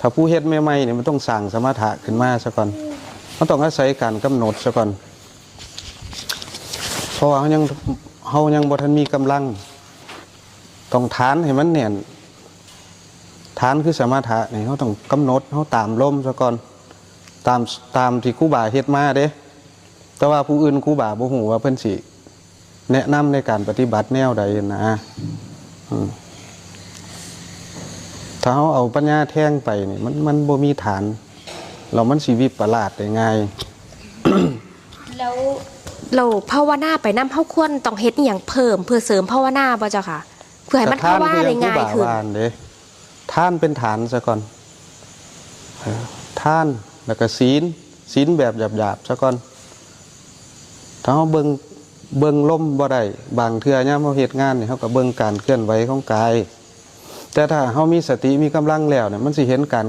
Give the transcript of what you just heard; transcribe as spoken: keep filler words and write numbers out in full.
ถ้าผู้เฮ็ดใหม่ๆเนี่ยมันต้องสร้างสมถะขึ้นมาซะก่อน มันต้องอาศัยการกำหนดซะก่อน เพราะว่าเฮายัง เฮายังบ่ทันมีกำลัง ต้องฐานให้มันแน่น ฐานคือสมถะนี่เฮาต้องกำหนด เฮาตามลมซะก่อน ตาม ตามที่ครูบาเฮ็ดมาเด้ แต่ว่าผู้อื่นครูบาบ่ฮู้ว่าเพิ่นสิแนะนำในการปฏิบัติแนวใดนะ อืม ถ้าเฮาเอาปัญญาแทงไปนี่ มัน มันบ่มีฐาน แล้วมันสิวิปลาสได้ง่าย แล้วเราภาวนาไปนำ เฮาควรต้องเฮ็ดอีหยังเพิ่มเพื่อเสริมภาวนาบ่เจ้าค่ะ เพื่อให้มัน ก็ทาน ภาวนาได้ง่ายขึ้น คือยังครูบาว่าหั่นเด้ ทานเป็นฐานซะก่อน เออ ทาน แล้วก็ศีล ศีลแบบหยาบๆซะก่อน ถ้าเฮาเบิ่ง เบิ่งลมบ่ได้ บางเทื่อยามเฮาเฮ็ดงานนี่ เฮาก็เบิ่งการเคลื่อนไหวของกาย แต่ถ้าเฮามีสติมีกำลังแล้วเนี่ย มันสิเห็นการ